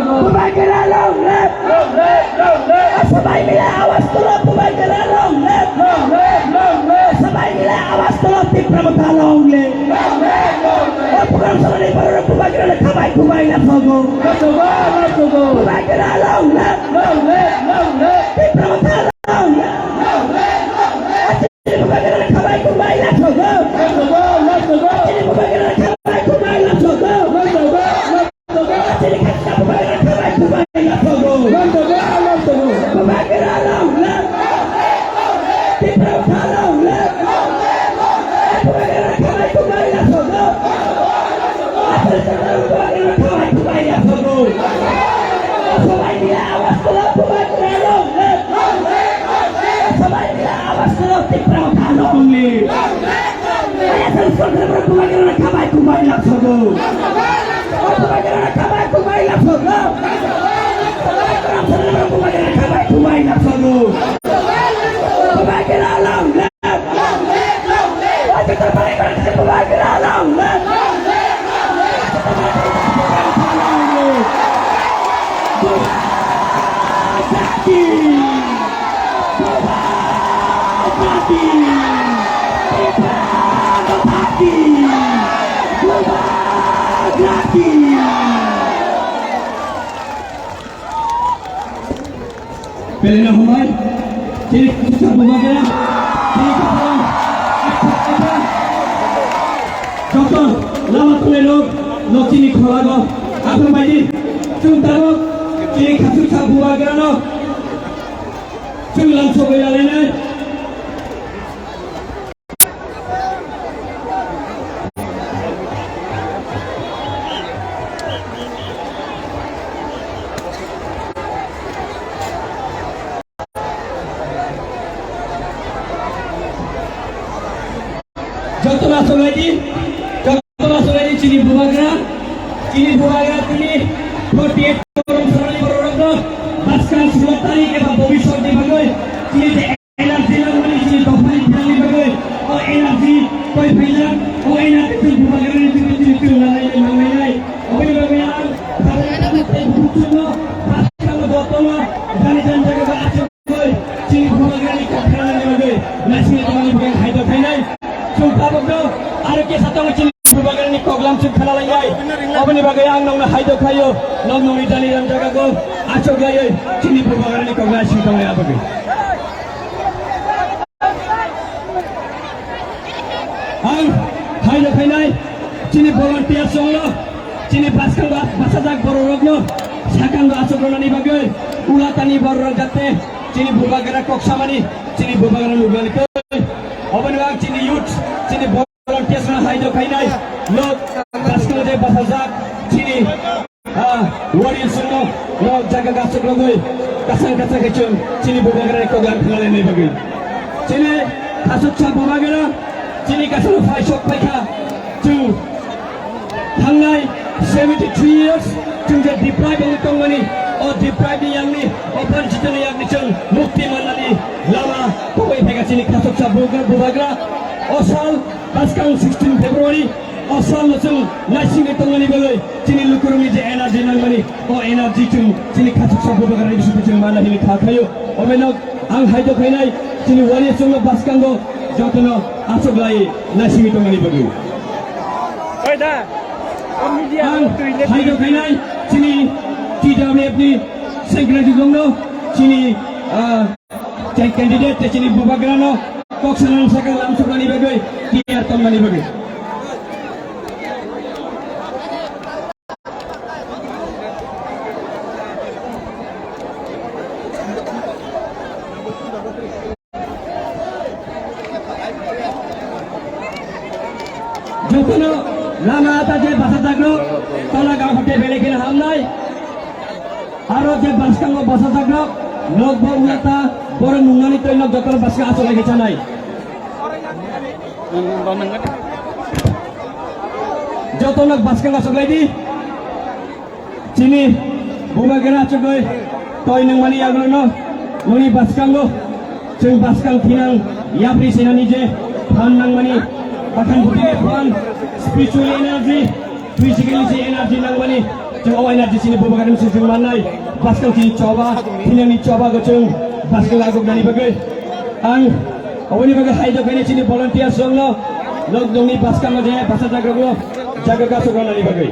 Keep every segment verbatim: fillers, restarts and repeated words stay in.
Bubagra long live! Long live, long live! Aswk bai mile awas tulo, Bubagra long live! Long live, long live! Aswk bai mile awas tulo, Tipra Motha long live! Long live, long live! O program salani borok Bubagra le khabai khubai lapsogo. Lapsogo, lapsogo! Bubagra long live! Long live, long live! Tipra Motha long live! Long live, long live! Bubagra le khabai khubai lapsogo. Lapsogo, lapsogo! Bubagra le khabai khubai lapsogo. Lapsogo, lapsogo! Khabai khubai lapsogo. Khabai khubai lapsogo. Khabai khubai lapsogo. Khabai khubai lapsogo. Pelena humai, chini kisa bubagra, chini kisa, joto lama tule rok, no chini kholago, aphang baidi, chwng tabok, chini kisa bubagra no, chwng lam sogwi lalenai. Joto asolaidi, joto asolaidi chini bubagra, chini bubagra tini forty eight korom sorani bororokno baskan sulatari eba bobiswtni bagwi chini je energy nangmani chini dophani thani bagwi o energy koi phaijak, o energy chini bubagrani thani chini chwng Bubagrani koklam chwng khna lainai. Oboni bagwi ang nokno haidok khaio, nok nokni dani ram jaga go achuk laiwi chini Bubagrani koklam chwng tong laina bagwi. Ang haidok khainai chini volunteer songno, chini bwskang ba-, bachajak bororokno, sakang ba achuk rwnani bagwi, ulatani bororok jate chini Bubagra kok samani, chini Bubagra nuknani twi. Oboni bagwi chini youth, chini Volunteers no haidok khainai, nok bwskang je bachajak chini, ah, warriors no, nok jaga gasuk rogwi, kasang kasang khe chwng chini Bubagra ni koklam khna lainai bagwi. Chini khasuksa Bubagra, chini kasano phai sok phaikha, chwng thangnai seventy three years, chwng je deprive wngwi tongmani, o deprive ni yakni, o banchito ni yakni chwng mukti mannani lama kubui phaikha chini khasuksa Bubagra, Bubagra, o sal Bwskang sixteen February o salno chwng naisingwi tongmani bagwi chini lukurokni je energy nangmani, o energy chwng chini khasuksa Bubagrani bisingtwi chwng manna hwnwi kha khaio. Omono ang haidok khainai chini warriors rokno bwskango jotono achuk lai naisingwi tongmani bagwi. Ang haidok khainai chini T W F ni secretary rokno chini, ah, Tei candidate tei chini Bubagrano kok sanani sakha lamsoknani bagwi tiyar tongmani bagwi. Jotono lama ata je bachajak rok tola gang hote belai kheno hamnai. Aro je bwskango bwsajak rok, nok bo wngya ta, borok nungnani twi nok jotono bwskang achuk lai khe chanai. Joto nok bwskang achuk lai di. Chini Bubagra achugwi twi nungmani yagulono noni bwskango. Chwng bwskang thinang yapri sinani je phan nangmani, bakhang butini phan, spiritual energy, physically je energy nangmani, chwng o energy chini Bubagrani se chwng mannai, bwskang chini choba, thinangni choba go chwng bwskang aguknani bagwi. Ang oboni bagwi haidok khainai chini volunteers rokno, nok nokni bwskango je bwsajak rokno jaga gasuk rwnani bagwi.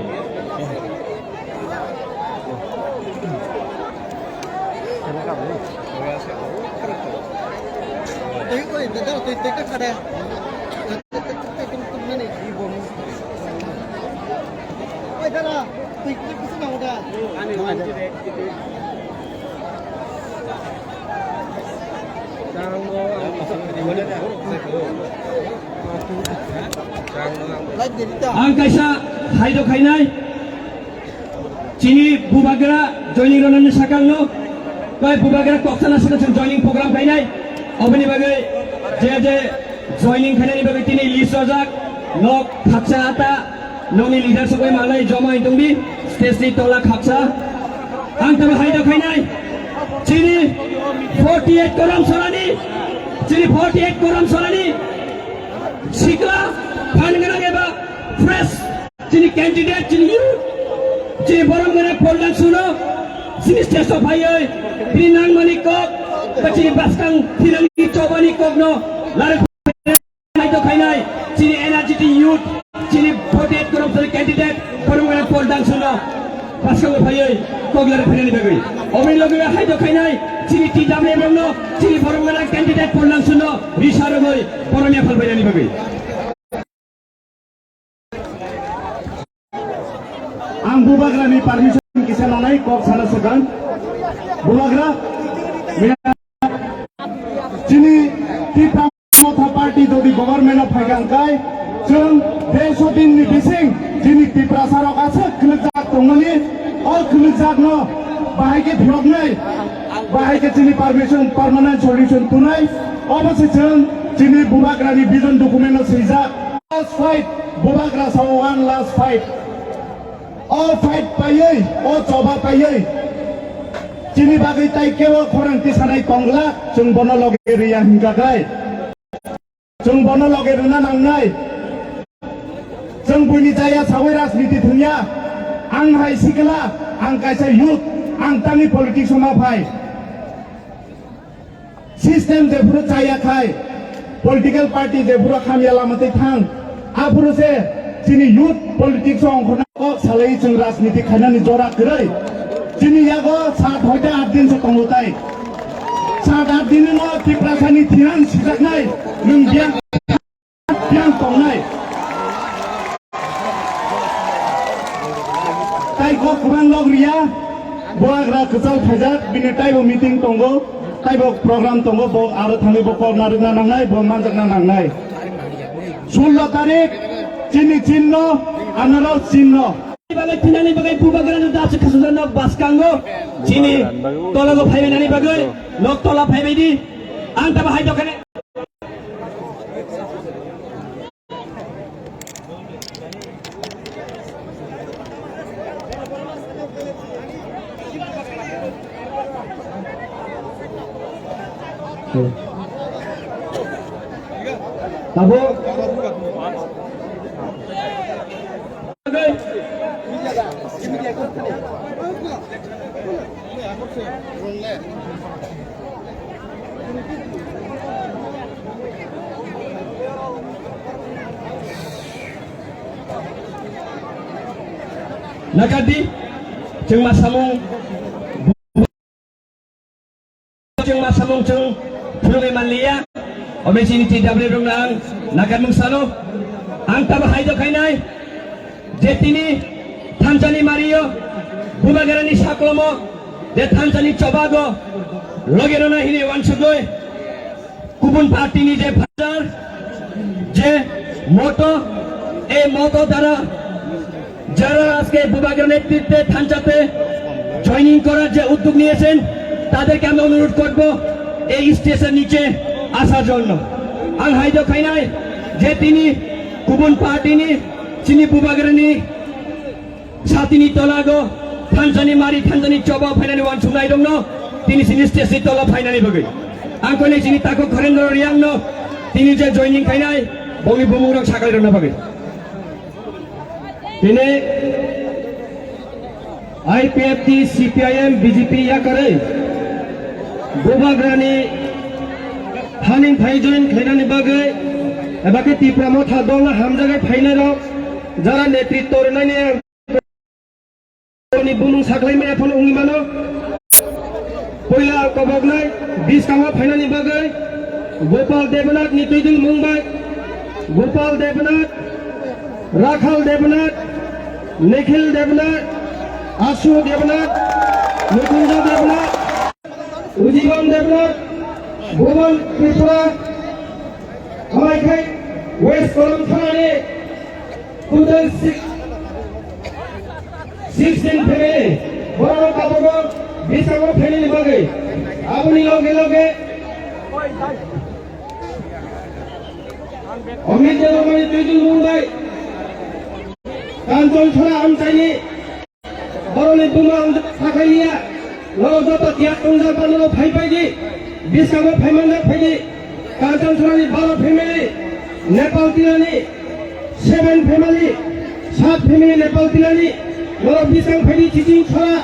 Ang kaisa haidok khainai. Chini Bubagra joining rwnani sakangno, bai Bubagra koksana sakang chwng joining program khainai. Oboni bagwi je je joining khainani bagwi tini list rojak, nok khaksa ata, nokni leader sokbai manai joma wng tongdi, stage ni tola khaksa. Ang tamo haidok khainai, chini forty eight korom sorani, chini forty eight korom sorani, sikla, phan gwnang eba fresh, chini candidate, chini youth, chini borom gwnang Paul Dangsuno, chini stage o phaiwi, bini nangmani kok, ba chini bwskang thinangni chobani kokno, lari haidok khainai, chini energetic youth, chini forty eight korom sari candidate, borom gwnang Paul Dangsuno, bwskango phaiwi, kok lari phainani bagwi. Oboni loge haidok khainai, chini T W F no, chini borom gwnang candidate Paul Dangsuno, risa rogwi, borom ya phalbainani bagwi. Ang Bubagrani permission kisa nanai kok sana swkang. Bubagra, chini Tipra Motha Party jodi government o phaikha hwnkhe, chwng dersho din ni bising chini Tiprasa rok aswk khwnwkjak tongmani, o khwnwkjak no bahai khe phiyoknai, bahai khe chini permission, permanent solution tunai, obo se chwng chini Bubagrani vision document o swijak. Last fight, Bubagra sao one last fight. O fight paiwi, o choba paiwi. Chini bagwi tai kebo khorang tisanai tongla, chwng bono loge riya hingka khlai. Chwng bono loge rwna nangnai. Chwng buini jaya sawi rajniti thwngya. Ang hai sikla, ang kaisa youth, ang tangwi politics o ma phai. System jephuru chaya khai, political party jephuru hamya lama twi thang, aphuru se Chini youth politics o ongkhorna kok salai chwng rajniti khainani jora kwrwi. Chini yago sat hoite aat din se tongo tai. Sat aat din no Tiprasani thiran sijaknai nwng biyang, biyang tongnai. Tai kok kwbang log riya, bo agra kwchal phaijak, bini taibo meeting tongo, taibo program tongo, bo aro thangwi bo kok narwkna nangnai, bo manjakna nangnai. Sullo tarik chini chinno, anaros chinno. Bagwi thinani bagwi bubagrano dasi khasujakno bwskango chini tologo phaibainani bagwi nok tola phaibaidi ang tabo hai dokhani. Tabuk. Nakadi, chwng ma samung, chwng ma samung chwng phunugwi manliya. Obe chini T W rokno ang nakarmung sano. Ang tabo hai do khainai, je tini thanchani mario, bubagrani saklomo, je thanchani chobago, loge rona hini wansugwi. Kubun party ni je phajar, je moto, ei moto dara jara ajke bubagra netritwe thanchate joining korar je uddog niyechen, taderke ami onurodh korbo ei stage er niche asar jonno. Ang hai do khainai je tini kubun party ni chini bubagra ni Satini tolago thanchani mari thanchani choba phainani wansuknai rokno tini sini stage ni tola phainani bagwi. Ang koinai chini takhuk Kharendra Riangno tini je joining khainai bongni bumung rok sakai rokna bagwi. Tini I P F T C P I M B J P yakarwi bubagrani haning phai join khainani bagwi eba khe Tipra Motha dolno hamjagai phainai rok jara netritwo rwnani ni bumung saklaimaya phano wngwi mano. Puila koboknai bwskango phainani bagwi Gopal Debnath ni twidul mung bai Gopal Debnath, Rakhal Debnath, Nikhil Debnath, Ashu Debnath, Nikunjo Debnath, Ujibon Debnath, Bhuban Tripura, amaikhai West Kolomthani total six, sixteen family, borok tabogo bisango family bagwi. Aboni loge loge Amit Debbarmani twidul mung bai Kanchon Sora amchaini Borokni buma wngkha sakhailiya, norok joto tiyar tongjak ba norok phai phaidi, bwskango phai manjak phaidi, Kanchansorani baro family, Nepal tinani seven family, sat family Nepal tinani, norok bwskang phaidi Chichingsora,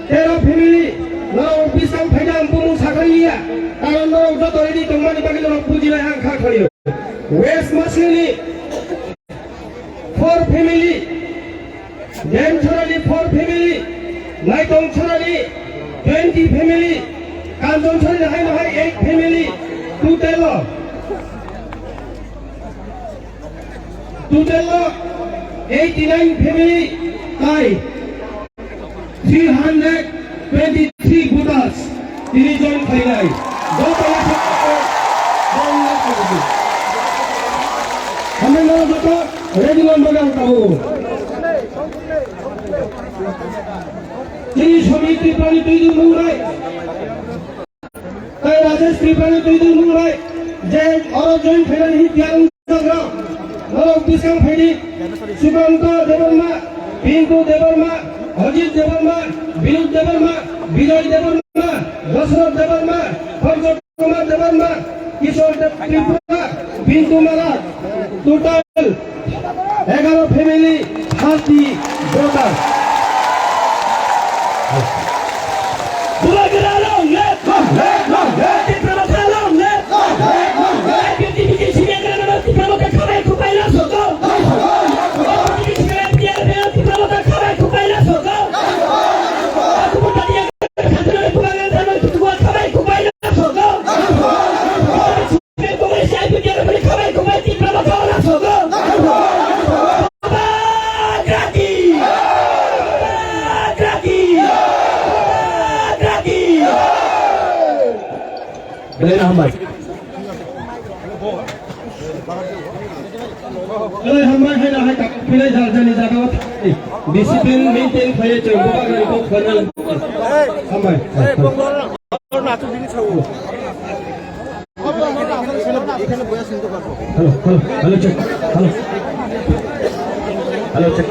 tero family, norok bwskang phaida ang bumung sakhailiya, karon norok joto ready tongmani bagwi norok bujinai ang kha khlaio. West Masingni four family, Demchorani four family, Naitongchorani twenty family, Kanchonchorani haino hai eight family, total o, total o eighty nine family tai three hundred twenty three voters tini join khlainai. Joto hambai no joto ready man bagwi ang tabuk. Chini Somit Tripurani twidul mung bai. Tai Rajesh Tripurani twidul mung bai. Je oro join khlainani hi tiyar wngjakrok. Norok bwskang phaidi Sukanta Debbarma, Pintu Debbarma, Ajit Debbarma, Binod Debbarma, Bijoy Debbarma, Dasarath Debbarma, Panchal Kumar Debbarma, Kishore Deb Tripura, Pintu Mara, total egaro family, thirty voters. Bubagra long live! Long live! Long live! Tipra Motha long live! Long live! Long live! I P F T B J P senior general Tipra Motha khabai khubai la sokol! Belai hambai. Belai hambai, hai na hai kap, belai jar jani jaga o thangwi discipline maintain khlaiwi chwng bubagrani kok khwlaiwi hambai. Hello, hello, hello, check. Hello. Hello, check.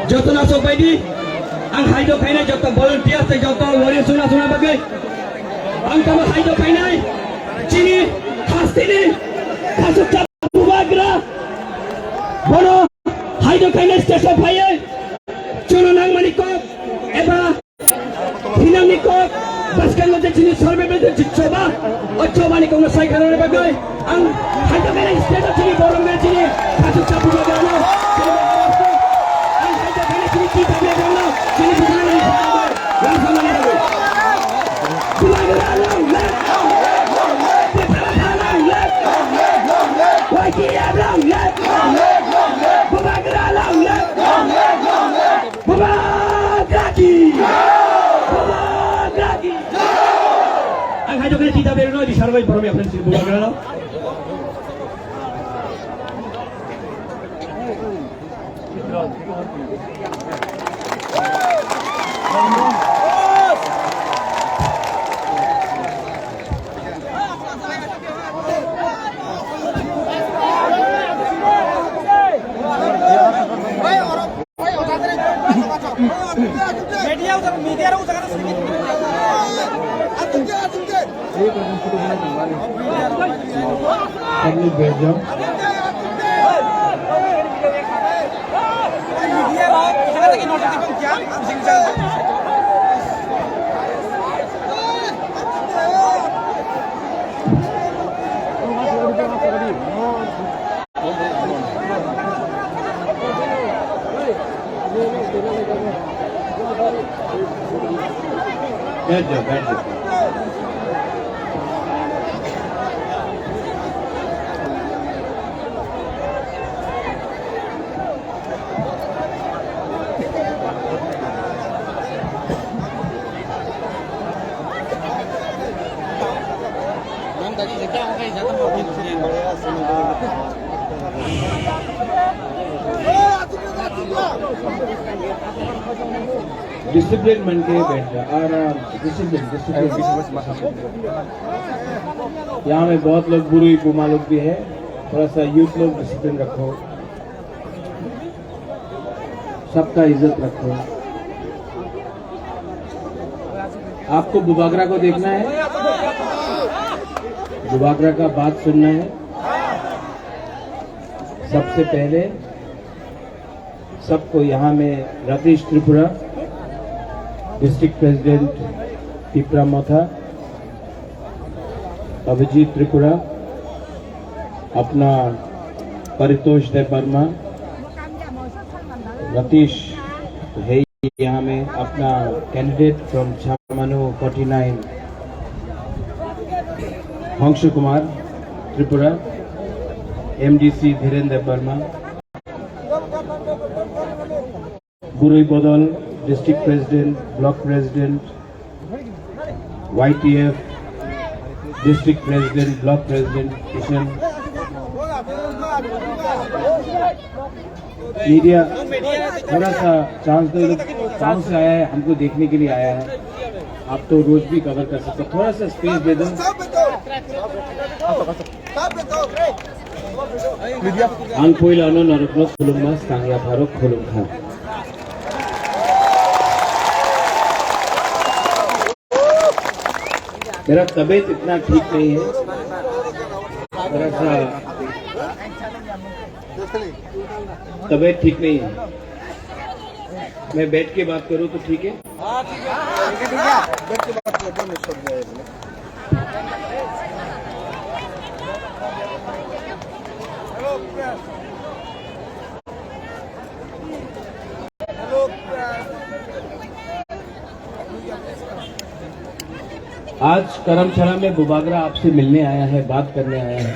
Joto nasok baidi, ang haido khaina joto volunteer tei joto warrior suna suna bagwi. Ang tamo haido khainai, chini, hastini, khasuksa bubagra. Bono haido khainai stage o phaiwi, chwngno nangmani kok, eba Hinangni kok, bwskango je chini survey bai je choba, o chobani kokno sai kharwi bagwi, ang haida khaina state o chini borok bai chini khachuk chabu bagwi ano, chini borok bai, ang haida khaina chini T W F no, chini bubagrani rajamani bagwi. Bubagra long live! Tiprasa long live! Y T F long live! Bubagra long live! Bubagra ki! Bubagra ki! Ang hai jokhe tita berno di sarbai borok ya friends Bubagra no. बैठ जाओ, बैठ जाओ। डिसिप्लिन बन के बैठ जा, आराम से, डिसिप्लिन, डिसिप्लिन। यहाँ में बहुत लोग बुरुई बुमा लोग भी है, थोड़ा सा यूथ लोग डिसिप्लिन रखो, सबका इज्जत रखो। आपको बुबागरा को देखना है, बुबागरा का बात सुनना है। सबसे पहले सबको यहाँ में रतीश त्रिपुरा, डिस्ट्रिक्ट प्रेसिडेंट तिपरा मथा, अभिजीत त्रिपुरा, अपना परितोष देव वर्मा, रतीश है यहाँ में, अपना candidate from Chhamanu forty nine, Hans Kumar Tripura, MDC Dhirendra Varma, Burui Bodol, District President, Block President, Y T F, District President, Block President, Kishan. Media, थोड़ा सा चांस दो, लोग गाँव से आया है, हमको देखने के लिए आया है। आप तो रोज भी कवर कर सकते हो, थोड़ा सा स्पेस दे दो। Ang puilano norokno khulumma swkang yapharok khulumkha. मेरा तबीयत इतना ठीक नहीं है, थोड़ा सा तबीयत ठीक नहीं है। मैं बैठ के बात करूँ तो ठीक है? हाँ, ठीक है। ठीक है, ठीक है। बैठ के बात करते हैं, मैं सब जाएगा। आज करमछड़ा में बुबागरा आपसे मिलने आया है, बात करने आया है।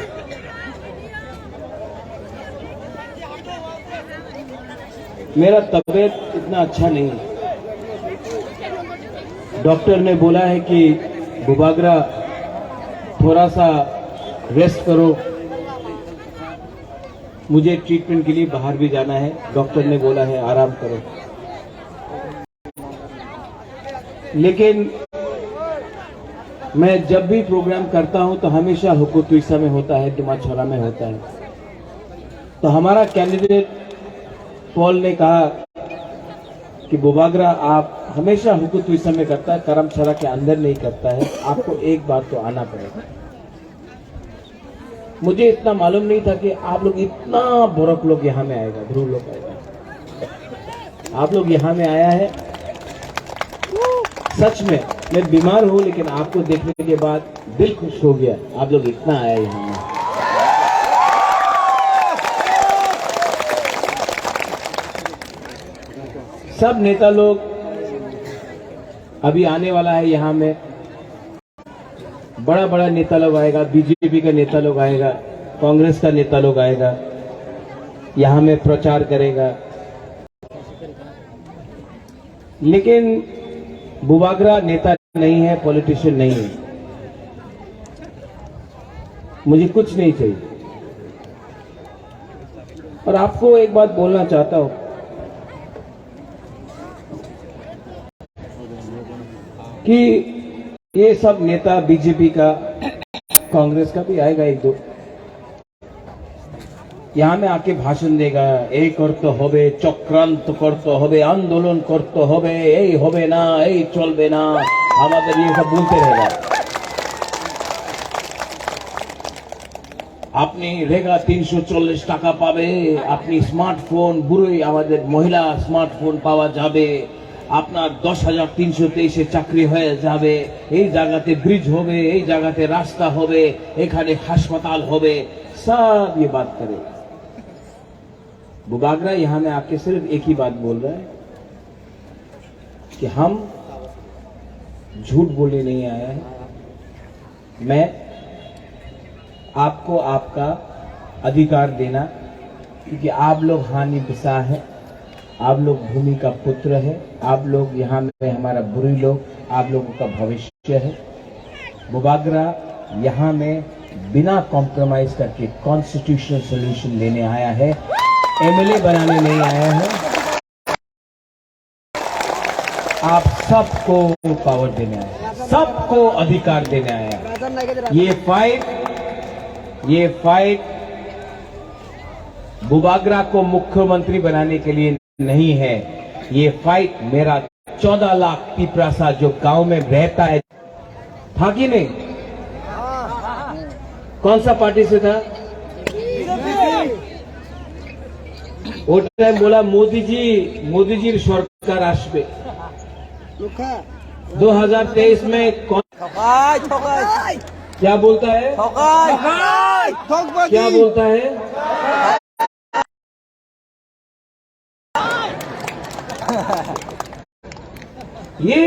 मेरा तबीयत इतना अच्छा नहीं है। डॉक्टर ने बोला है कि बुबागरा, थोड़ा सा रेस्ट करो, मुझे ट्रीटमेंट के लिए बाहर भी जाना है, डॉक्टर ने बोला है आराम करो। लेकिन मैं जब भी प्रोग्राम करता हूं तो हमेशा हुकु तुइसा में होता है, दुमाछोरा में होता है। तो हमारा कैंडिडेट पॉल ने कहा कि बुबागरा, आप हमेशा हुकु तुइसा में करता है, करमछड़ा के अंदर नहीं करता है, आपको एक बार तो आना पड़ेगा। मुझे इतना मालूम नहीं था कि आप लोग इतना बरक लोग यहाँ में आएगा, ध्रुव लोग आएगा। आप लोग यहाँ में आया है, सच में मैं बीमार हूँ, लेकिन आपको देखने के बाद दिल खुश हो गया। आप लोग इतना आया यहाँ में। सब नेता लोग अभी आने वाला है यहाँ में। बड़ा बड़ा नेता लोग आएगा, बीजेपी का नेता लोग आएगा, कांग्रेस का नेता लोग आएगा, यहाँ में प्रचार करेगा। लेकिन बुबागरा नेता नहीं है, पॉलिटिशियन नहीं है, मुझे कुछ नहीं चाहिए। और आपको एक बात बोलना चाहता हूं कि ये सब नेता बीजेपी का, कांग्रेस का भी आएगा एक दो, यहाँ में आके भाषण देगा, এই করতে হবে, চক্রান্ত করতে হবে, আন্দোলন করতে হবে, এই হবে না, এই চলবে না, আমাদের ये सब बोलते रहेगा। আপনি রেগা তিনশো চল্লিশ টাকা পাবে, আপনি স্মার্টফোন, বুড়োই আমাদের মহিলা স্মার্টফোন পাওয়া যাবে, আপনার দশ হাজার তিনশো তেইশে চাকরি হয়ে যাবে, এই জায়গাতে ব্রিজ হবে, এই জায়গাতে রাস্তা হবে, এখানে হাসপাতাল হবে, সব ये बात করে। बुबागरा यहाँ में आके सिर्फ एक ही बात बोल रहा है कि हम झूठ बोलने नहीं आया है। मैं आपको आपका अधिकार देना, क्योंकि आप लोग हानि बिसा है, आप लोग भूमि का पुत्र है, आप लोग यहाँ में हमारा बुरी लोग, आप लोगों का भविष्य है। बुबागरा यहाँ में बिना कॉम्प्रोमाइज करके कॉन्स्टिट्यूशनल सॉल्यूशन लेने आया है, एमएलए बनाने नहीं आया है। आप सबको पावर देने आया है, सबको अधिकार देने आया है। ये फाइट, ये फाइट बुबागरा को मुख्यमंत्री बनाने के लिए नहीं है। ये फाइट मेरा चौदह लाख तिपरासा जो गांव में रहता है। था कि नहीं? कौन सा पार्टी से था? वो टाइम बोला मोदी जी, मोदी जी सरकार আসবে। दो हज़ार तेईस में कौन क्या बोलता है? क्या बोलता है? ये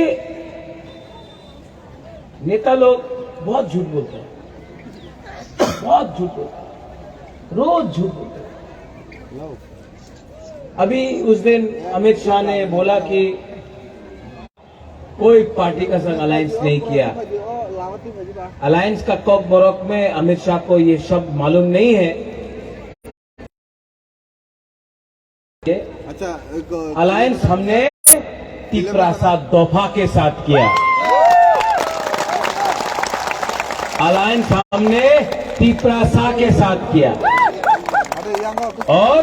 नेता लोग बहुत झूठ बोलते हैं, बहुत झूठ बोलते हैं, रोज झूठ बोलते हैं। अभी उस दिन अमित शाह ने बोला कि कोई पार्टी का संग अलायंस नहीं किया। अलायंस का कॉकबरक में अमित शाह को ये शब्द मालूम नहीं है। अच्छा, अलायंस हमने तिपरासा दोफा के साथ किया। अलायंस हमने तिपरासा के साथ किया। और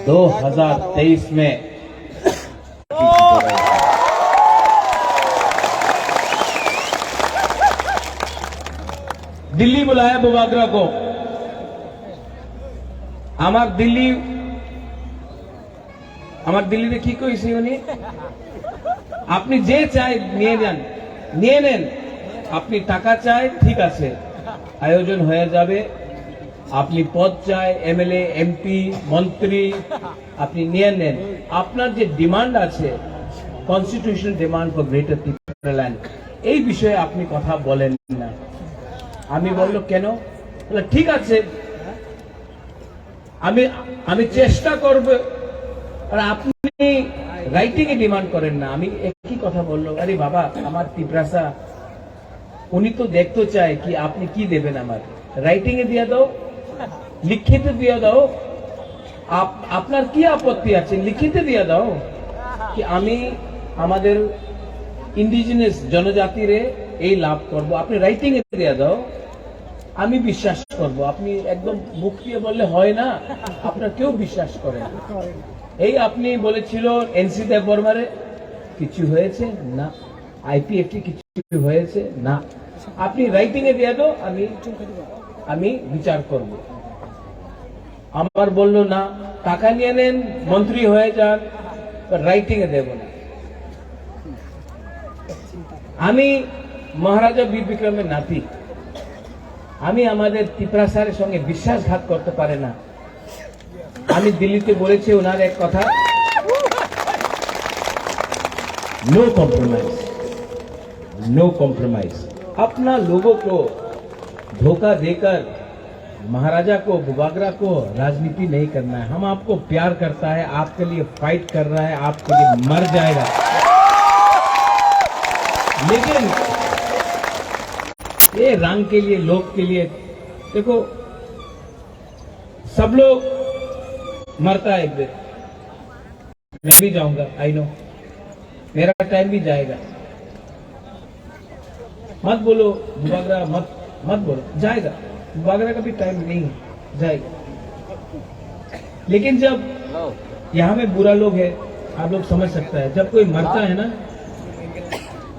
दो हज़ार तेईस में दिल्ली बुलाया बुबागरा को। আমার দিল্লি, আমার দিল্লিতে কি কইছি উনি? আপনি যে চাই নিয়ে যান, নিয়ে নেন। আপনি টাকা চাই, ঠিক আছে, আয়োজন হয়ে যাবে। আপনি পদ চাই, এমএলএ, এমপি, মন্ত্রী, আপনি নিয়ে নেন। আপনার যে ডিমান্ড আছে, কনস্টিটিউশনাল ডিমান্ড ফর গ্রেটার টিপরাল্যান্ড, এই বিষয়ে আপনি কথা বলেন না। আমি বলল, "কেন?" বলে, "ঠিক আছে, আমি, আমি চেষ্টা করব।" আর আপনি রাইটিং এ ডিমান্ড করেন না। আমি একই কথা বলল, "আরে বাবা, আমার তিপ্রাসা উনি তো দেখতে চায় কি আপনি কি দেবেন আমার, রাইটিং এ দিয়ে দাও, লিখিত দিয়ে দাও। আপ-, আপনার কি আপত্তি আছে, লিখিত দিয়ে দাও কি আমি আমাদের ইন্ডিজিনাস জনজাতিরে এই লাভ করব, আপনি রাইটিং এ দিয়ে দাও, আমি বিশ্বাস করব। আপনি একদম মুখ দিয়ে বললে হয় না, আপনার কেউ বিশ্বাস করে না। এই আপনি বলেছিল এনসি দেববর্মারে, কিছু হয়েছে না, আইপিএফটি কিছু হয়েছে না, আপনি রাইটিং এ দিয়ে দাও, আমি আমি বিচার করব। আমার বলল না, টাকা নিয়ে নেন, মন্ত্রী হয়ে যান, রাইটিং এ দেব না। আমি মহারাজা বীর বিক্রমের নাতি, আমি আমাদের তিপ্রাসার সঙ্গে বিশ্বাসঘাত করতে পারে না। আমি দিল্লিতে বলেছি ওনার এক কথা, নো কম্প্রোমাইজ, নো कॉम्प्रोमाइज। अपना लोगों को धोखा देकर महाराजा को, बुबागरा को राजनीति नहीं करना है। हम आपको प्यार करता है, आपके लिए फाइट कर रहा है, आपके लिए मर जाएगा। लेकिन ये रंग के लिए, लोभ के लिए, देखो, सब लोग मरता है एक दिन। मैं भी जाऊंगा, आई नो, मेरा टाइम भी जाएगा। मत बोलो बुबागरा, मत मत बोलो, जाएगा। बुबागरा का भी टाइम नहीं है, जाएगा। लेकिन जब यहाँ में बुरा लोग है, आप लोग समझ सकता है, जब कोई मरता है ना,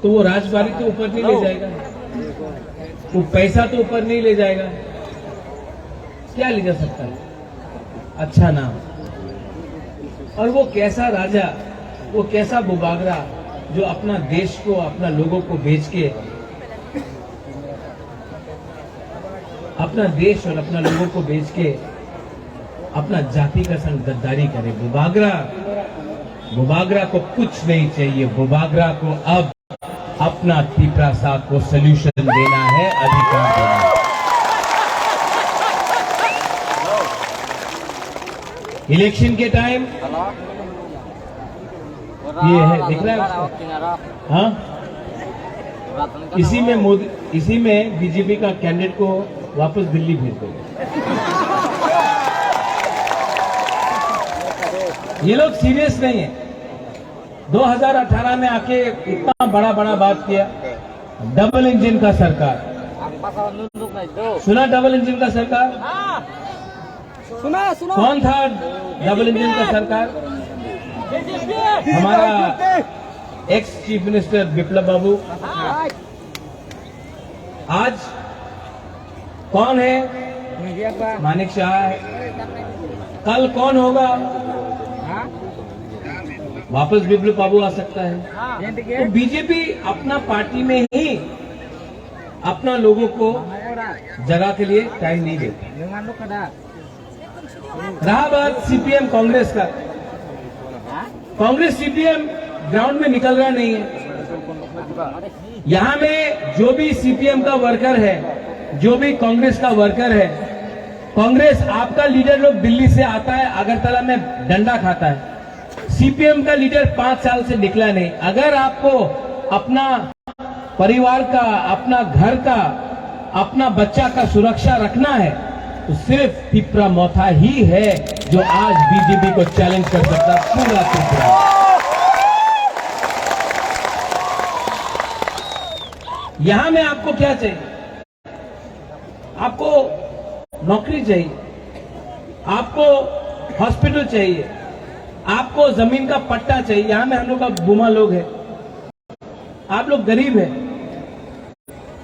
तो वो राजबारी तो ऊपर नहीं ले जाएगा, वो पैसा तो ऊपर नहीं ले जाएगा, क्या ले जा सकता है? अच्छा नाम। और वो कैसा राजा, वो कैसा बुबागरा जो अपना देश को, अपना लोगों को बेच के, अपना देश और अपना लोगों को बेच के अपना जाति का संग गद्दारी करे। बुबागरा, बुबागरा को कुछ नहीं चाहिए। बुबागरा को अब अपना तिपरासा को सॉल्यूशन देना है, अधिकार देना है। इलेक्शन के टाइम ये है, दिख रहा है उसको? हाँ, इसी में मोदी, इसी में बीजेपी का कैंडिडेट को वापस दिल्ली भेज दो। ये लोग सीरियस नहीं है। दो हज़ार अठारह में आके इतना बड़ा बड़ा बात किया, डबल इंजन का सरकार। सुना डबल इंजन का सरकार? सुना, सुना। कौन था डबल इंजन का सरकार? हमारा एक्स चीफ मिनिस्टर विप्लव बाबू। आज कौन है? मानिक शाह है। कल कौन होगा? वापस विप्लव बाबू आ सकता है। तो बीजेपी अपना पार्टी में ही अपना लोगों को जगह के लिए टाइम नहीं देता। रहा बात सीपीएम कांग्रेस का, कांग्रेस सीपीएम ग्राउंड में निकल रहा नहीं है। यहाँ में जो भी सीपीएम का वर्कर है, जो भी कांग्रेस का वर्कर है, कांग्रेस आपका लीडर लोग दिल्ली से आता है, अगरतला में डंडा खाता है। सीपीएम का लीडर पांच साल से निकला नहीं। अगर आपको अपना परिवार का, अपना घर का, अपना बच्चा का सुरक्षा रखना है, तो सिर्फ तिपरा मोथा ही है जो आज बीजेपी को चैलेंज कर सकता है, पूरा तिपरा। यहाँ में आपको क्या चाहिए? आपको नौकरी चाहिए, आपको हॉस्पिटल चाहिए, आपको जमीन का पट्टा चाहिए। यहाँ में हम लोग का बुमा लोग है, आप लोग गरीब है,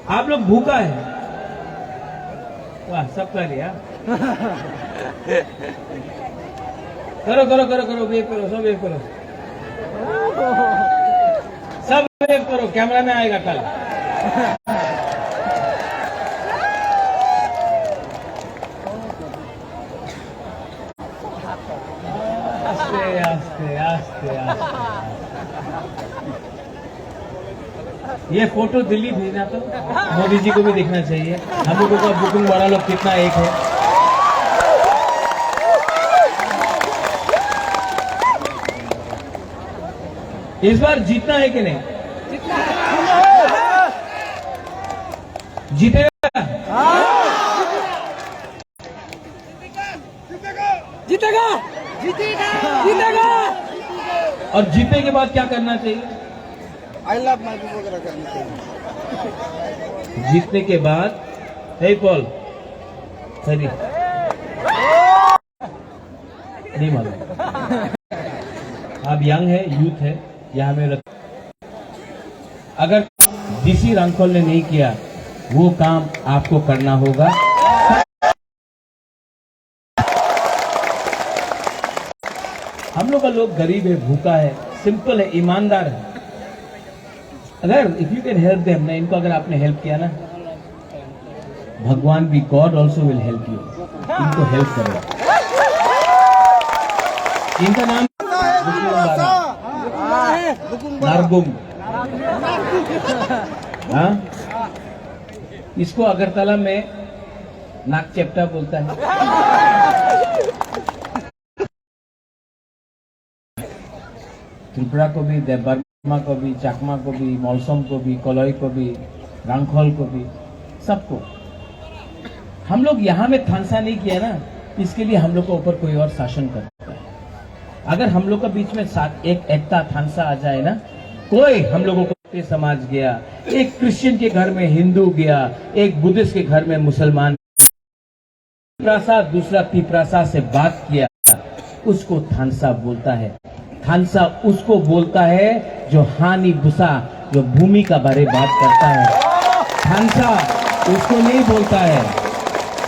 आप लोग भूखा है। वाह, सब कर लिया। करो, करो, करो, करो, वेव करो, सब वेव करो। सब वेव करो, कैमरा में आएगा कल। आस्ते, आस्ते, आस्ते, आस्ते। ये फोटो दिल्ली भेजना तो मोदी जी को भी देखना चाहिए। हम लोगों का बुकिंग वाला लोग कितना एक है। इस बार जीतना है कि नहीं? जीतेगा? जीतेगा। जीतेगा। जीतेगा। और जीतने के बाद क्या करना चाहिए? I love my people वगैरह करना चाहिए। जीतने के बाद, हे पॉल, सॉरी। नहीं मालूम। आप यंग है, यूथ है, यहाँ में रख-, अगर डीसी रांखल ने नहीं किया, वो काम आपको करना होगा। हम लोग का लोग गरीब है, भूखा है, सिंपल है, ईमानदार है। अगर if you can help them ना, इनको अगर आपने हेल्प किया ना, भगवान भी, God also will help you। इनको हेल्प करो। इनका नाम नारगुम। हाँ, इसको अगरतला में नाक चेपटा बोलता है। त्रिपुरा को भी, देवबर्मा को भी, चकमा को भी, मलसम को भी, कलई को भी, रांखल को भी, सबको। हम लोग यहाँ में थानसा नहीं किया ना, इसके लिए हम लोग के ऊपर कोई और शासन करता है। अगर हम लोग के बीच में साथ एक एकता थानसा आ जाए ना, कोई हम लोगों को समाज गया, एक क्रिश्चियन के घर में हिंदू गया, एक बुद्धिस्ट के घर में मुसलमान, तिप्रासा दूसरा तिप्रासा से बात किया, उसको थानसा बोलता है। थानसा उसको बोलता है जो हानि बुसा, जो भूमि का बारे बात करता है। थानसा उसको नहीं बोलता है,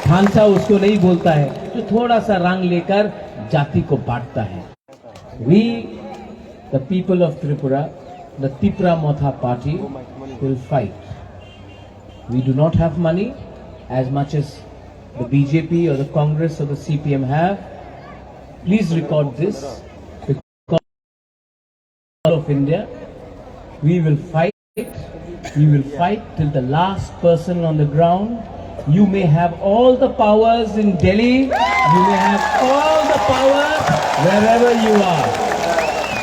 थानसा उसको नहीं बोलता है जो थोड़ा सा रंग लेकर जाति को बांटता है। We, the people of Tripura, the Tipra Motha Party, will fight. We do not have money as much as the B J P or the Congress or the C P M have. Please record this. Because of India, we will fight. We will fight till the last person on the ground. You may have all the powers in Delhi. You may have all the powers wherever you are.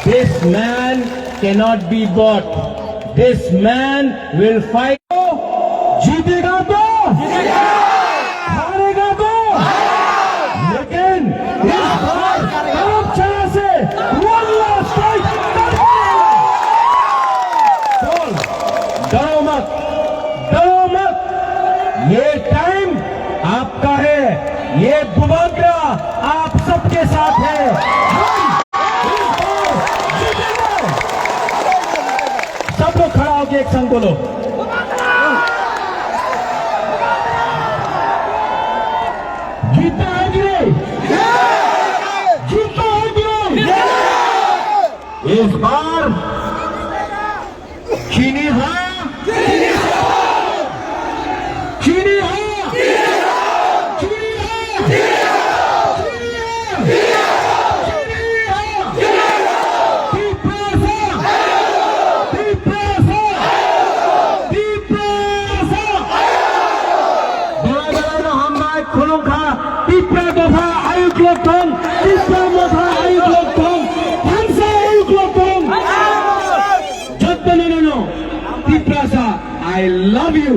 This man cannot be bought. This man will fight. जीतेगा तो? हारेगा तो? लेकिन इस बार करप्शन से one last fight करके रहेगा। बोल, डरो मत, डरो मत। ये टाइम आपका है, ये बुबाग्रा आप सबके साथ है। हम इस बार जीतेंगे। सब लोग खड़ा होके एक संग बोलो। जीतना है कि नहीं? जीतना है कि नहीं? इस बार चीनी हाँ, चीनी हाँ, चीनी हाँ, चीनी हाँ। तिप्रासा! तिप्रासा! Tiprasa! Belai belai no hambai khulumkha, Tipra dopha ayuk lok thung, Tipra motha ayuk lok thung, thansa ayuk lok thung. Joto no no no, Tiprasa, I love you.